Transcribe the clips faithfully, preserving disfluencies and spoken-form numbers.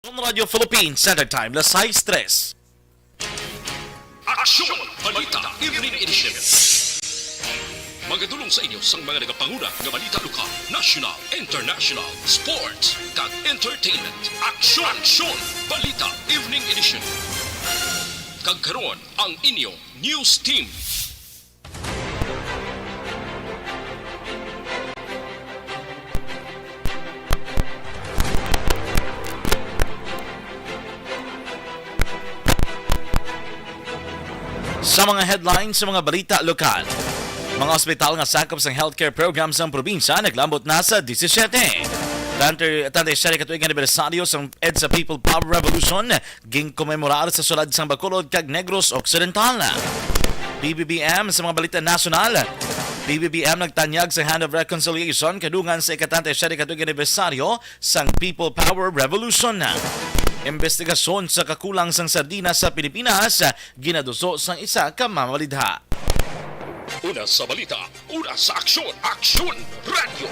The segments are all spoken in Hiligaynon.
Radyo Philippines, Standard Time, las sais tres. Aksyon! Balita Evening Edition. Magadulong sa inyo sang mga nagapanguna nga balita lokal, national, international, sports, kag entertainment. Aksyon! Aksyon! Balita Evening Edition. Kag karon, ang inyo news team. Sa mga headlines sa mga balita lokal, mga ospital nga sakop sang healthcare program sang probinsya naglambot na sa disisiete. Tante, tante siya ka tuig anibersaryo sang EDSA People Power Revolution ginkomemorar sa syudad sang Bacolod kag Negros Occidental. P B B M sa mga balita nasyonal. P B B M nagtanyag sa Hand of Reconciliation kadungan sa ika-treinta y siete ka tuig anibersaryo sang People Power Revolution. Investigasyon sa kakulang sang sardinas sa Pilipinas ginaduso sang isa ka mamamaligya. Una sa balita, una sa aksyon, Aksyon Radyo.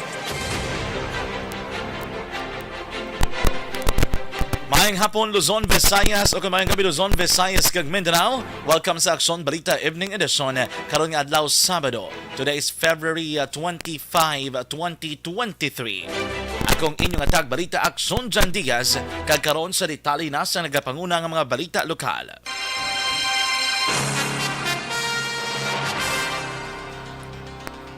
Maayong hapon, Luzon, Visayas, o kung maayong gabi, Luzon, Visayas, kag Mindanao. Welcome sa Aksyon Balita Evening Edition, karon nga adlaw, Sabado. Today is February, uh, twenty-five, twenty twenty-three. Akong inyong atag balita, Aksyon Jan Diaz, kag karon sa detalye na sa nagapanguna nga mga balita lokal.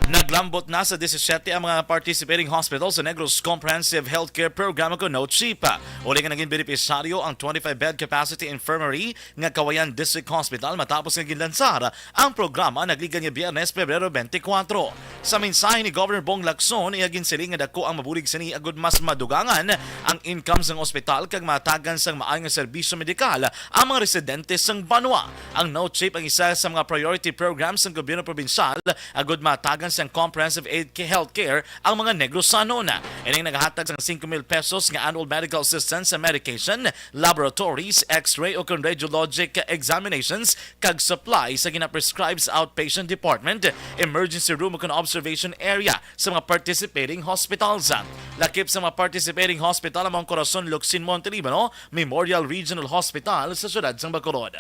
Naglambot na sa disisiete ang mga participating hospitals sa Negros Comprehensive Healthcare Program o NOCHIP. Uli nga naging benepisaryo ang twenty-five bed capacity infirmary nga Cauayan District Hospital matapos nga ginlansar ang programa nagligikan nga Biyernes, Pebrero twenty-four. Sa mensahe ni Governor Bong Lacson, iya ginsiling nga dako ang mabulig sini agud mas madugangan ang income sang ospital kag matagan sang maayo nga serbisyo medikal ang mga residente sang banwa. Ang NOCHIP ang isa sa mga priority programs sang gobyerno probinsyal agud matagan sang comprehensive aid ca-, health care ang mga Negrosanon. Ining nagahatag sang singko mil pesos nga annual medical assistance sa medication, laboratories, X-ray o kon radiologic examinations, kag supplies sa gina-prescribe sa outpatient department, emergency room o kon observation area sa mga participating hospitals. Lakip sa mga participating hospital ang Corazon Locsin Montelibano Memorial Regional Hospital sa siyudad sang Bacolod.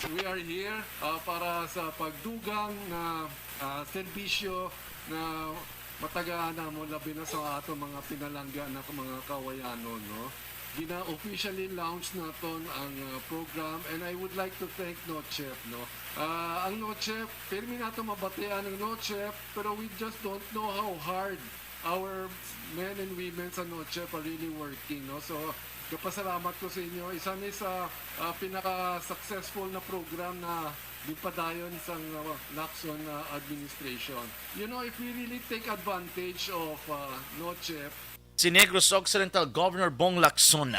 We are here, ah, para sa pagdugang na, ah, serbisyo na matagaan namon, labi na sa ato mga pinalangga na mga Cauayanon, no? Gina-officially launch naton ang, ah, program, and I would like to thank NOCHIP, no? Ah, ang NOCHIP, pirmi nato mabatian ang NOCHIP, pero we just don't know how hard our men and women sa NOCHIP are really working, no? So, kapasalamat ko sa inyo. Isa ni sa, ah, pinaka-successful na program na ginpadayon sang, ah, Lacson, ah, administration. You know, if we really take advantage of, ah, NOCHIP, Si Negros Occidental Governor Bong Lacson.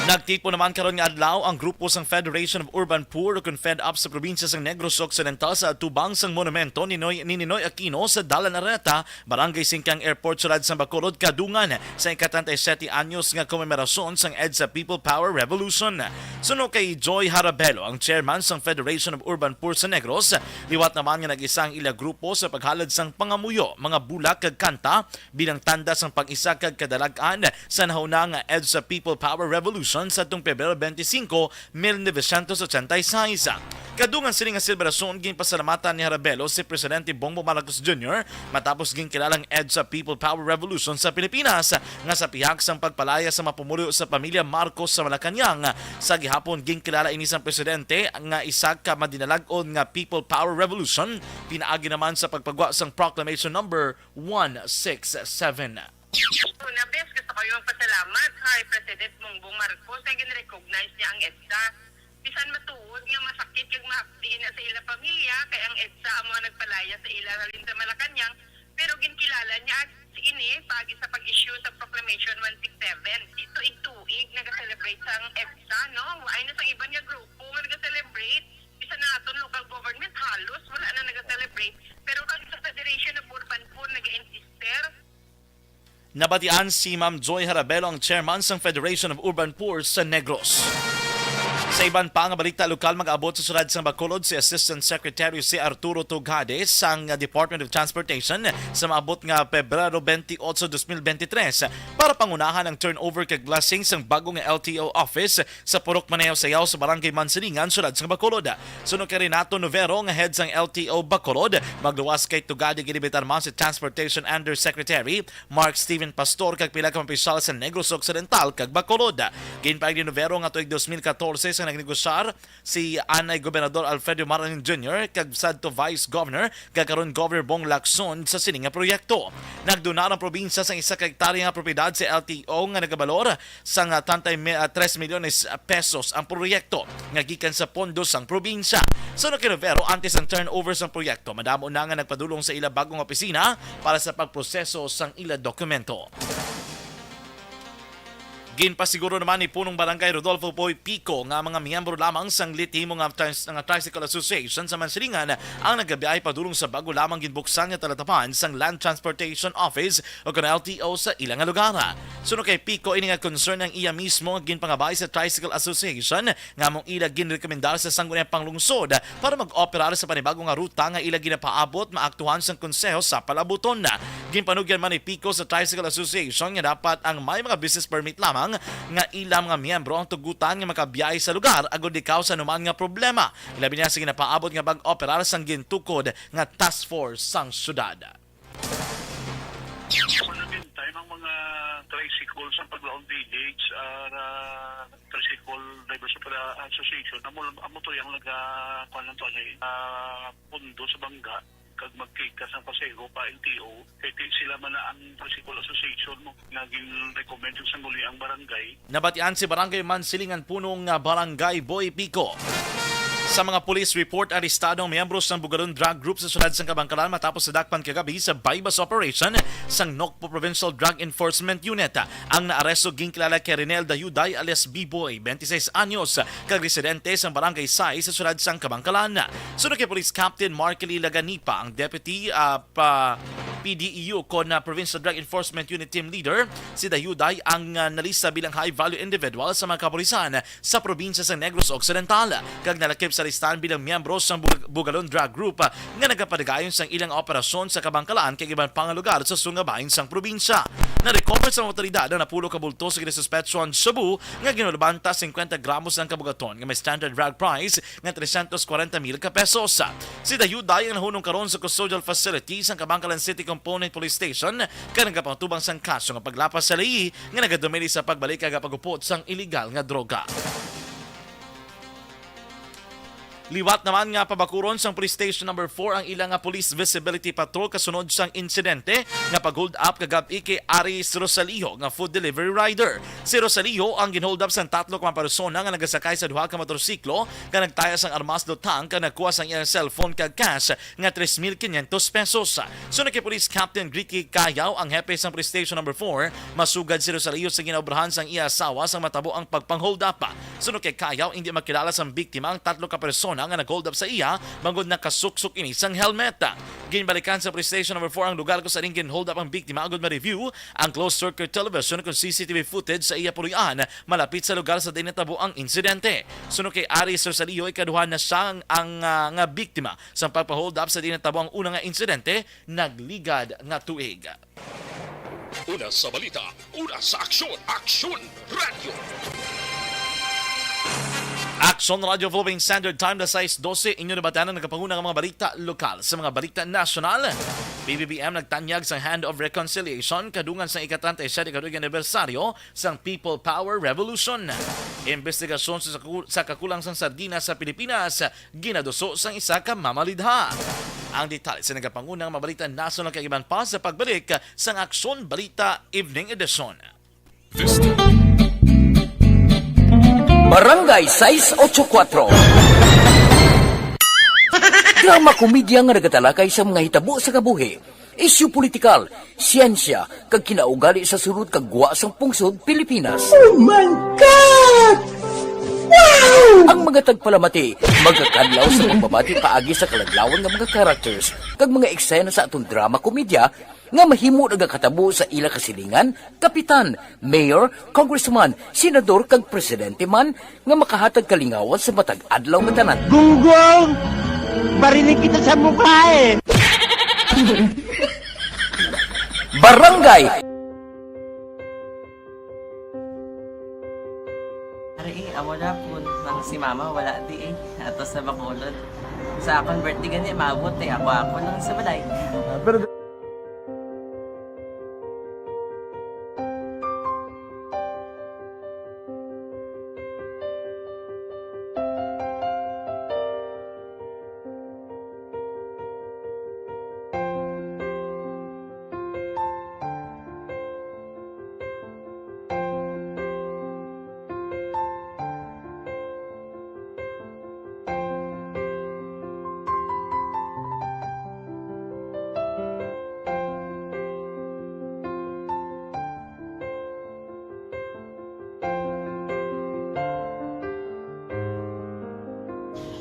Nagtipon naman karon nga adlaw ang grupo sang Federation of Urban Poor o kon FedUp sa probinsya sang Negros Occidental sa atubang sang monumento ni Noy, ni Ninoy Aquino sa Dalan Areta, Barangay Singkang Airport, Siyudad sang Bacolod, kadungan sa ika-treinta y siete anyos nga komemorasyon sang EDSA People Power Revolution. Suno kay Joy Harabelo, ang chairman sang Federation of Urban Poor sa Negros, liwat naman nga nag-isa ang ila grupo sa paghalad sang pangamuyo, mga bulak kag kanta bilang tanda sang pag-isa kag kadalag-an sa nahuna nga EDSA People Power Revolution sa atong Pebrero twenty-five, mil novecientos ochenta y seis. Kadungan sini nga selebrasyon, ginpasalamatan ni Harabelo si Presidente Bongbong Marcos Junior matapos ginkilala ang EDSA People Power Revolution sa Pilipinas nga sa pihak sang pagpalaya sa mga pumuluyo sa pamilya Marcos sa Malacañang. Sa gihapon, ginkilala ini sang Presidente nga isa ka madinalag-on nga People Power Revolution pinaagi naman sa pagpagwa sang Proclamation Number one six seven. Una, bes, gusto ko yung pasalamat kay President Bongbong Marcos kay gin-recognize niya ang EDSA. Bisan matuod nga masakit kag mahapdi na sa ila pamilya, kay ang EDSA amo ang nagpalaya sa ila halin sa Malacañang, pero ginkilala niya ini paagi sa pag-issue sa Proclamation one six seven. Di tuig-tuig nag-celebrate sang EDSA, no? Ay na sang iban nga grupo nga nag-celebrate. Bisan naton local government, halos wala na nag-celebrate. Pero kag sa Federation of Urban Poor, nag-insister. Nabatian si Ma'am Joy Harabelo, ang chairman sang Federation of Urban Poor sa Negros. Sa iban pa nga balita lokal, mag-abot sa siyudad sang Bacolod si Assistant Secretary si Arturo Tugade sang Department of Transportation sa maabot nga Pebrero twenty-eight, twenty twenty-three para pangunahan ang turnover kag blessing sang bago nga L T O office sa Purok Maneho Sayaw sa Barangay Mansilingan, siyudad sang Bacolod. Suno kay Renato Novero nga head sang L T O Bacolod, magluwas kay Tugade ginibitar man si Transportation Undersecretary Mark Steven Pastor kag pila ka mga opisyal sa Negros Occidental kag Bacolod. Ginpahayag ni Novero nga tuig dos mil katorse sa nagnegosyar si anay Gobernador Alfredo Marañon Junior kag sadto Vice Governor kag karon Governor Bong Lacson sa sini nga proyekto. Nagdonar ang probinsya sang isa ka hektarya nga propiedad sa L T O nga nagabalor sang, ah, tantay mi-, ah, tres milyones pesos ang proyekto nga gikan sa pondo sang probinsya. Suno kay Novero, antes ang turnover sang proyekto, madamo na nga nagpadulong sa ila bagong opisina para sa pagproseso sang ila dokumento. Ginpasiguro naman ni Punong Barangay Rodolfo Boy Pico nga mga miyembro lamang sang Litimo nga Trans-, nga Tricycle Association sa Mansilingan ang nagabiyahe padulong sa bago lamang ginbuksan nga talatapan sang Land Transportation Office o kon L T O sa ila nga lugar. Suno kay Pico, ini nga concern ang iya mismo nga ginpangabay sa Tricycle Association nga among ila ginrekomendar sa Sangguniang Panglungsod para mag-operar sa panibago nga ruta nga ila ginapaabot maaktuhan sang konseho sa palabuton. Ginpanugyan man ni Pico sa Tricycle Association nga dapat ang may mga business permit lamang nga ilang mga miyembro ang tugutan nga makabiyahe sa lugar agod ikaw sa anuman nga problema, ilabi na sa ginapaabot nga pag-operar sang gintukod nga task force sang syudad. Sa meantime, ang mga tricycle sa Paglaon Village, ah, na Tricycle Drivers Opera-, Association, amo, amo to yung naga-, kuwan lang to, ano, eh, ah, pundo sa bangga, kag magkita sa pasego pa L T O, kay ti sila man na ang Tricycle Association mo, nga gin-recommend sa sangguniang barangay. Nabatian si Barangay Mansilingan Punong nga Barangay Boy Pico. Sa mga police report, arestado ang miyembro sang Bugalon Drug Group sa siyudad sang Kabankalan matapos sa dakpan kagabi sa buy-bust operation sang Nokpo Provincial Drug Enforcement Unit. Ang naaresto ginkilala kay Renel Dayuday alias B-Boy, twenty-six anyos, kag residente sang Barangay Sais sa siyudad sang Kabankalan. Suno kay Police Captain Mark Lee Laganipa, ang Deputy, ah, pa P D E U kon, ah, Provincial Drug Enforcement Unit Team Leader, si Dayuday ang, ah, nalista bilang high-value individual sa mga kapulisan sa probinsya sa Negros Occidental, kag nalakip sa listahan bilang miyembro sang Bug-, Bugalon Drug Group, ah, nga nagapadagayon sang ilang operasyon sa Kabankalan kag iban pa nga lugar sa sulod nga bahin sang probinsya. Na-recover sa mga awtoridad ang napulo ka bulto sa ginasuspetsuhan shabu nga ginulbanta singkwenta gramos ang kabugaton nga may standard drug price nga trescientos cuarenta mil ka pesos. Si Dayuday ang nahunong karon sa custodial facility sang Kabankalan City Component Police Station kag nagapangtubang sang kaso nga paglapas sa ley nga nagadumili sa pagbalik kag pag-upot sang iligal nga droga. Liwat naman nga pabakuron sang Police Station Number Four ang ila nga police visibility patrol kasunod sang insidente nga pag-hold up kagab-i kay Aris Rosalio nga food delivery rider. Si Rosalio ang gin-hold up sang tatlo ka mga persona nga nagasakay sa duha ka motorsiklo nga nagtaya sang armas, lutang kag nagkuha sang iyang cellphone kag cash nga tres mil quinientos pesos. Suno kay Police Captain Ricky Cayaw, ang hepe sang Police Station Number Four, masugad si Rosalio sa ginaobrahan sang iya asawa sang matabo ang pagpang-hold up. Suno kay Cayaw, indi makilala sang biktima ang tatlo ka persona nga nag-hold up sa iya bangod nakasuksok ini sang helmet. Ginbalikan sa Police Station Number Four ang lugar kung saan gin-hold up ang biktima agud ma-review ang closed circuit television kag C C T V footage sa iya puloy-an malapit sa lugar sa diin natabo ang insidente. Suno kay Aris Rosalio, ikaduha na siya ang, ang, ah, nga biktima sa pagpa-hold up sa diin natabo ang una nga insidente nagligad nga tuig. Una sa balita, una sa aksyon, Aksyon Radyo. Aksyon Radyo Philippine Standard Time, alas sais dose, inyo nabatian ang nagapanguna nga mga balita lokal. Sa mga balita nasyonal, P B B M nagtanyag sa Hand of Reconciliation kadungan sa ika-treinta y siete ka tuig anibersaryo sang People Power Revolution. Imbestigasyon sa, sa kakulang sang sardinas sa Pilipinas ginaduso sang isa ka mamalidha. Ang detalye sa nagapanguna nga mga balita nasyonal kag iban pa sa pagbalik sang Aksyon Balita Evening Edition. Barangay sais ocho kuatro. Drama komedya nga nagatalakay sa mga hitabo sa kabuhi, isyu politikal, siyensya, kag kinaugali sa sulod kag gwa sang pungsod Pilipinas. Oh my God! Wow! Ang mga tagpalamati magakadlaw sa pagbabati paagi sa kaladlawan nga mga characters kag mga eksena sa atong drama komedya nga mahimo nagakatabo sa ila kasilingan, kapitan, mayor, congressman, senador kag presidente man nga makahatag kalingawan sa matag adlaw nga tanan. Gunggong! Barinig kita sa mukha eh! Barangay Ari, eh, amo na po. Ang si mama, wala di eh. Ato sa Bacolod. Sa akon birthday gani, maabot eh. Ako, ako lang sa balay. Ah, pero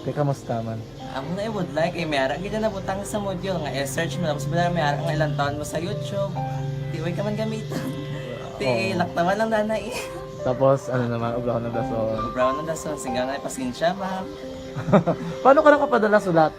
Te, kamusta man? Amo na, eh, would like, eh, may ara gid na nabutang sa module nga i-search mo, tapos wala may ara nga ilang taon mo sa YouTube. Di, way ka man gamiton. Di, Oo. Laktawan lang, nanay. Tapos, ano naman, ubraw ng dason. Ubraw ng dason, sigaw na, pasensya, ma'am. Paano ka nakapadala sulat?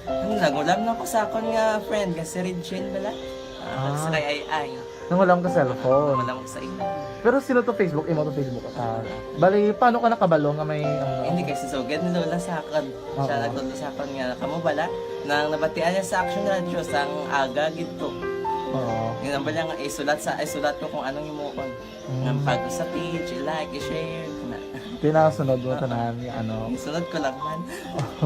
Ano, nangulam na ko sa akon nga friend, nga si Regine bala. Ah, Ah. Sa kay Ay Ay. Nangulam ka cellphone. Wala mo sa imo. Pero sino to Facebook? Imo to Facebook account? Bali, paano ka nakabalo nga may, ano? Hindi, kay si Sugad ni Lola sa akon. Siya Oo. Nagtudlo sa akon nga, kamo bala, nang nabatian niya sa Action Radio, sang aga gid to. Oo. Yun ang bala nga, isulat sa, isulat ko kung anong himuon. Mm. Nga pag sa page, i-like, i-share, na. Tinasunod mo Ah. tanan nga, ano? Isunod ko lang man.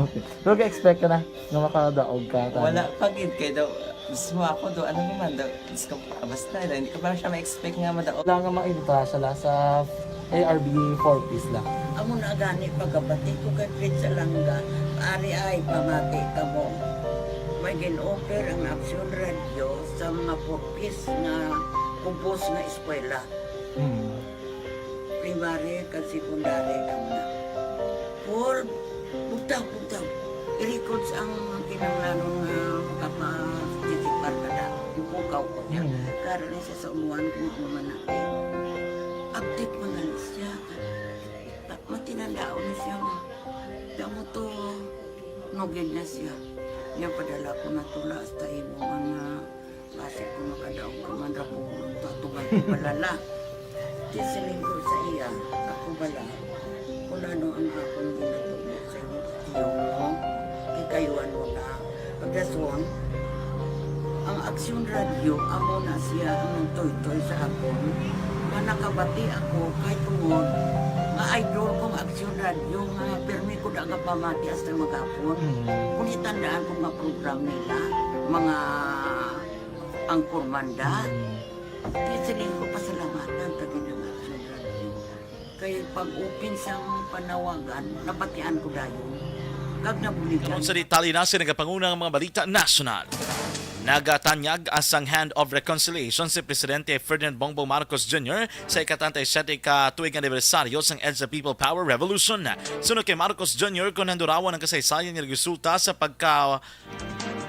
Okay. Pero ga-expect ka na nga makadaog ka, tanan? Wala pa gid, kay daw, mismo ako daw, ano naman daw, Diyos ko, basta, hindi ko pa siya ma-expect nga madaog. Wala nga mainta siya la sa A R B four Ps la. Amo na gani pagkabati ko kay Fred Salanga, ari ay pamati kamo. May gin-offer ang Aksyon Radio sa mga four Ps nga kubos nga eskwela. Hmm. Primary kag secondary kamo na. Paul, bugtaw, bugtaw. I-records ang kinahanglanon nga makaparticipar ka na. Ipukaw ko niya. Hmm. Karon ni sa umuan kung ano man na, eh. Update man na siya. Ma-, matinandaon na siya, ma. Damo to, nugid na siya. Niya padala ko na tula hasta imo man nga basi ko makadaog ka man ra po, tatugan ko balala. Di siling ko sa iya, ako bala. Kung ano ang akong ginatubo sa iyo, iyo mo, kikayuan mo na. Pagdason, ang Aksyon Radio, amo na siya ang nagtoytoy sa akon. Nga nakabati ako kay tungod nga idol kong Aksyon Radio nga pirmi ko da nga pamati hasta maghapon. Mm. Kung itandaan ko nga program nila, mga angkor manda, Mm. di siling ko pasalamatan ta gid ang Aksyon Radio. Kay pag-open sang panawagan, nabatian ko dayon. Kag nabuligan. Karon sa detalye na sa nagapangunang mga balita nasyonal. Nagatanyag sang Hand of Reconciliation si Presidente Ferdinand Bongbong Marcos Junior sa ika-treinta y siete ka tuig anibersaryo sang EDSA People Power Revolution. Suno kay Marcos Junior, kon handurawan ang kasaysayan nga nagresulta sa pagka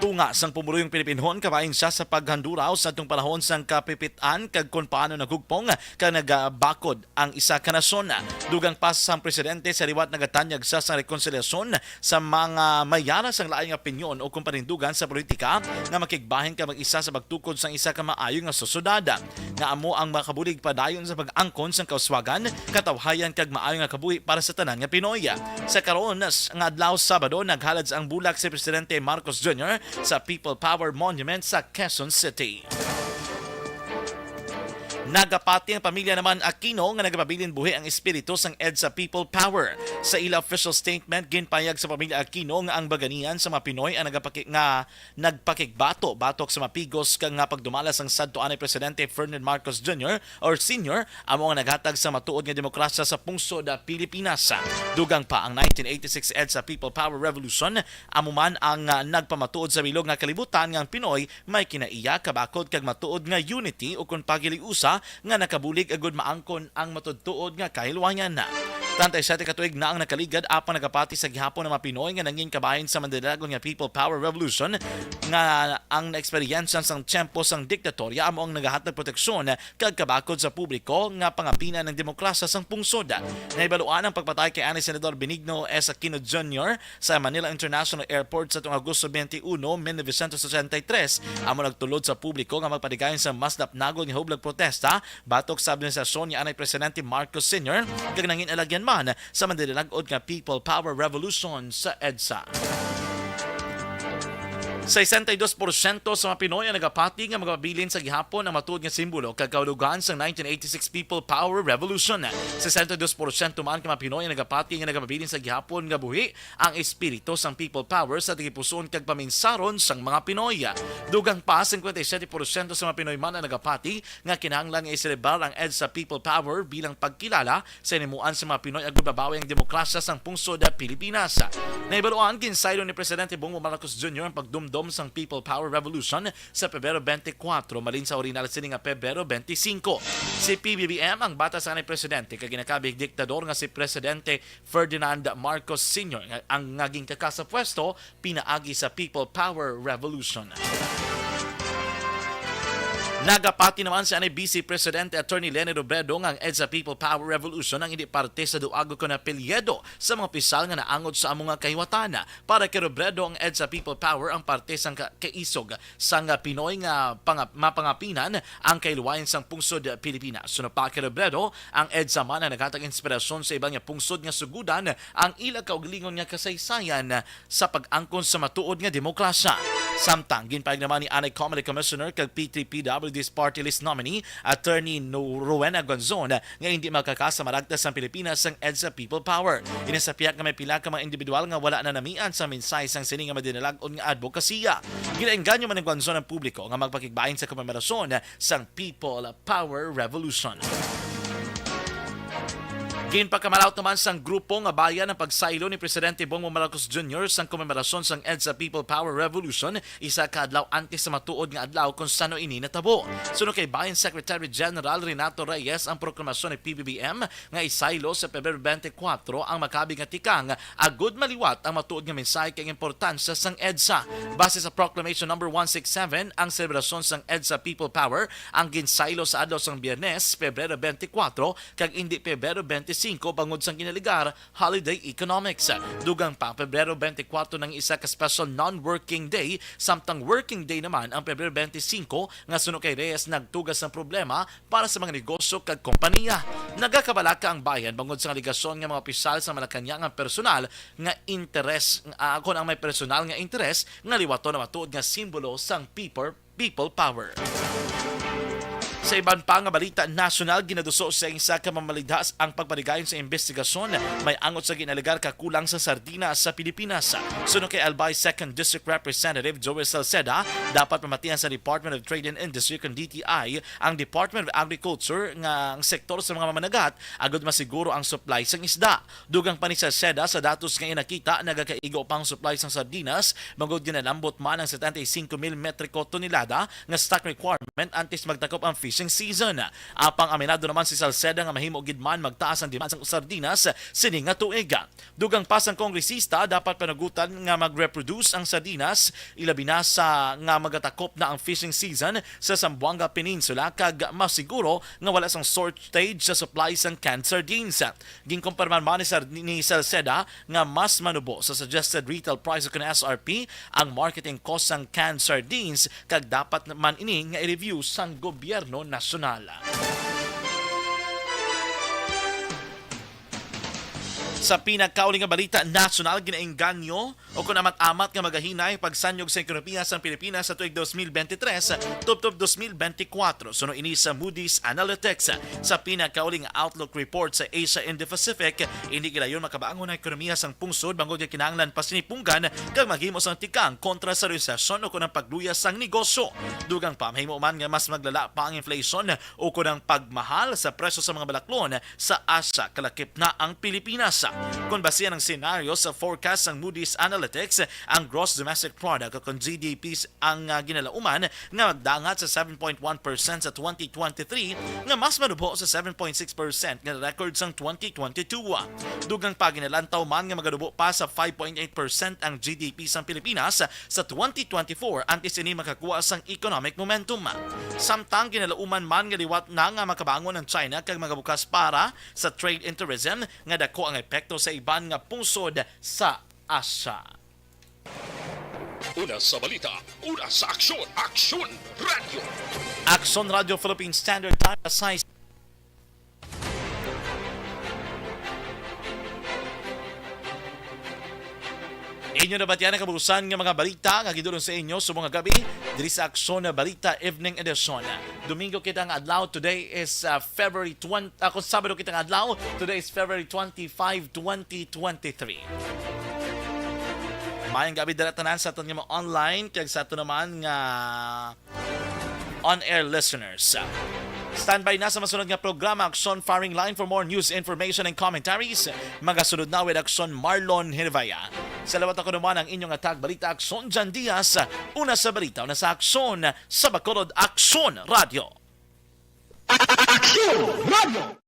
tunga sang pumuluyong Pilipinhon, kabahin siya sa paghanduraw sa atong panahon sang kapipit-an kag kon paano naghugpong kag nagabakod ang isa ka nasyon. Dugang pa sang presidente, sa liwat nagatanyag siya sang rekonsiliasyon sa mga may ara sang lain nga opinyon o kon panindugan sa politika nga makigbahin kag mag-isa sa pagtukod sang isa ka maayo nga sosyedad nga amo ang makabulig padayon sa pag-angkon sang kauswagan, katawhayan kag maayo nga kabuhi para sa tanan nga Pinoy. Sa karon s-, nga adlaw, Sabado, naghalad ang bulak si Presidente Marcos Junior sa People Power Monument sa Quezon City. Nagapati ang pamilya naman Aquino nga nagapabilin buhi ang espiritu sang EDSA People Power. Sa ila official statement, ginpayag sa pamilya Aquino nga ang baganian sa mga Pinoy ang nagapaki-, nga nagpakigbato batok sa mapigos ka nga pagdumala sang sadto anay Presidente Ferdinand Marcos Junior or Senior amo ang naghatag sa matuod nga demokrasya sa pungsod Pilipinas. Dugang pa, ang nineteen eighty-six EDSA People Power Revolution amo man ang, ah, nagpamatuod sa bilog nga kalibutan nga ang Pinoy may kinaiya, kabakod kag matuod nga unity ukon paghilig-usa nga nakabulig agud maangkon ang matudtuod nga kahilwayan. Treinta y siete ka tuig na ang nakaligad, apang nagapati sa gihapon ang mga Pinoy nga nangin kabahin sa mandiragul nga People Power Revolution nga ang naeksperyensya sang tiyempo sang diktatorya amo ang nagahatag proteksyon kag kabakod sa publiko nga pangapinan ang demokrasya sang pungsod. Nahibaluan ang pagpatay kay ani Senador Benigno S. Aquino Junior sa Manila International Airport sa tuong Agosto twenty-one, mil novecientos ochenta y tres, amo nagtulod sa publiko nga magpatigayon sa mas napnagod nga hublag protesta batok sa administrasyon ni anay Presidente Marcos Senior, kag nangin alagyan man sa mandilag-od nga People Power Revolution sa EDSA. Sesenta y dos porsyento sa mga Pinoy ang nagapati nga magapabilin sa gihapon ang matuod nga simbolo kag kahulogan sang nineteen eighty-six People Power Revolution. Sesenta y dos porsyento man ka mga Pinoy ang nagapati nga nagapabilin sa gihapon nga buhi ang espiritu sang People Power sa tagipusoon kag paminsaron sang mga Pinoy. Dugang pa, singkwenta y siyete porsyento sa mga Pinoy man ang nagapati nga kinahanglan nga iselebrar ang EDSA People Power bilang pagkilala sa hinimuan sa mga Pinoy agud mabawi ang demokrasya sang pungsod Pilipinas. Nahibaluan, ginsaylo ni Presidente Bongbong Marcos Junior ang pagdumdom sang People Power Revolution sa Pebrero twenty-four, malin sa orihinal sini nga Pebrero twenty-five. Si P B B M ang bata sa anay presidente kag ginakabig diktador nga si Presidente Ferdinand Marcos Senior nga, ang nga ginkaka sa pwesto pinaagi sa People Power Revolution. Nagapati naman si anay Vice Presidente Attorney Leni Robredo nga ang EDSA People Power Revolution ang hindi parte sa duago kon apelyido sa mga opisyal nga naangot sa amo nga kahiwatan. Para kay Robredo, ang EDSA People Power ang parte sang ka-, kaisog sang Pinoy nga panga-, mapangapinan ang kahiluwayan sang pungsod Pilipinas. Suno pa kay Robredo, ang EDSA man ang naghatag inspirasyon sa iban nga pungsod nga sugudan ang ila kaugalingon nga kasaysayan sa pag-angkon sa matuod nga demokrasya. Samtang, ginpahayag naman ni anay COMELEC Commissioner kag P three P W D's Party List nominee, Attorney No-, Rowena Gonzon, nga hindi makakasa maragtas ang Pilipinas sang EDSA People Power. Ini sa pihak nga may pila ka mga individual nga wala nanamian sa mensahe sang sini nga madinalag-on nga adbokasiya. Ginaengganyo man ni Gonzon ang publiko nga magpakigbahin sa komemorason sang People Power Revolution. Ginpakamalaut naman sang grupo nga bayan ang pagsaylo ni Presidente Bongbong Marcos Junior sang komemorasyon sang EDSA People Power Revolution, isa ka adlaw antes sa matuod nga adlaw kon san-o ini natabo. Suno kay Bayan Secretary General Renato Reyes, ang proklamasyon ni P B B M nga isaylo sa Pebrero twenty-four ang makabig nga tikang, agud maliwat ang matuod nga mensahe kag importansya sang EDSA. Base sa Proclamation Number one six seven, ang selebrasyon sang EDSA People Power ang ginsaylo sa adlaw sang Biyernes, Pebrero twenty-four, kag indi Pebrero twenty-five bangod sang ginalegar holiday economics. Dugang pa, Pebrero twenty-four nang isa ka special non-working day, samtang working day naman ang Pebrero twenty-five, nga suno kay Reyes nagtuga sang problema para sa mga negosyo kag kompanya. Nagakabalaka ang bayan bangod sa alegasyon nga mga opisyal sa Malacañang ang personal nga interes, ah, kon ang may personal nga interes nga liwaton ang matuod nga simbolo sang people, people power. Sa iban pa nga balita nasyonal, ginaduso sa isa ka mamalaod ang pagpatigayon sa imbestigasyon may angot sa ginalegar ka kulang sa sardinas sa Pilipinas. Suno kay Albay Second District Representative Joey Salceda, dapat pamatian sa Department of Trade and Industry kon D T I ang Department of Agriculture nga ang sektor sa mga mamanagat agud masiguro ang supply sang isda. Dugang pa ni Salceda, sa datos nga iya nakita, nagakaigo pa ang supply sang sardinas, bangod ginalambot man ang setenta y cinco mil metriko tonelada nga stock requirement antes magtakop ang fishing season. Apang aminado naman si Salceda nga mahimo gid man magtaas ang demand sang sardinas sini nga tuig. Dugang pa sang kongresista, dapat panugotan nga mag-reproduce ang sardinas, ilabi na sa nga magatakop na ang fishing season sa Zamboanga Peninsula, kag masiguro nga wala sang shortage sa supply sang canned sardines. Ginkumpirmar man ni Sar-, ni Salceda nga mas manubo sa suggested retail price kon S R P ang marketing cost sang canned sardines, kag dapat man ini nga i-review sang gobyerno nasyonal. Sa pinakauli nga balita nasyonal, ginaengganyo o kon amat-amat nga magahinay pagsanyog sa ekonomiya sang Pilipinas sa tuig dos mil benti tres tubtob dos mil benti kwatro, suno ini sa Moody's Analytics. Sa pinakauli nga outlook report sa Asia and the Pacific, hindi gilayon makabangon ang ekonomiya sang pungsod bangod nga kinahanglan pa sini punggan kag maghimo sang tikang kontra sa resesyon o kon ang pagluya sang negosyo. Dugang pa, mahimo man nga mas maglala pa ang inflation o kon ang pagmahal sa presyo sa mga balaklon sa Asia, kalakip na ang Pilipinas. Kung basihan ang senaryo sa forecast sang Moody's Analytics, ang gross domestic product o kung G D P s-, ang, ah, ginalauman nga magdangat sa seven point one percent sa twenty twenty-three, nga mas manubo sa seven point six percent nga record sang twenty twenty-two. Dugang pa, ginalantaw man nga maganubo pa sa five point eight percent ang G D P sang Pilipinas sa twenty twenty-four antes ini makakuha sang economic momentum. Samtang ginalauman man nga liwat na nga makabangon ang China kag magabukas para sa trade and tourism, nga dako ang epekto sa iban nga pungsod sa Asia. Una sa balita, una sa aksyon, Aksyon Radio. Aksyon Radio Philippine Standard Time, alas sais. Inyo nabatian ang kabuusan nga mga balita nga gidulong sa inyo subong nga gab-i diri sa Aksyon na Balita Evening Edition. Domingo kita nga adlaw. Today is, uh, February twenty, uh, kung Sabado kita nga adlaw, today is February twenty-five, twenty twenty-three. Mayong gabi dira tanan sa aton nga mga online kag sa aton naman nga on-air listeners. Standby na sa masunod nga programa, Aksyon Firing Line. For more news, information, and commentaries, magasunod na with Aksyon Marlon Hinivaya. Sa liwat, ako naman ang inyong atag balita, Aksyon Jan Diaz. Una sa balita, una sa aksyon, sa Bacolod, Aksyon Radio. Aksyon Radio.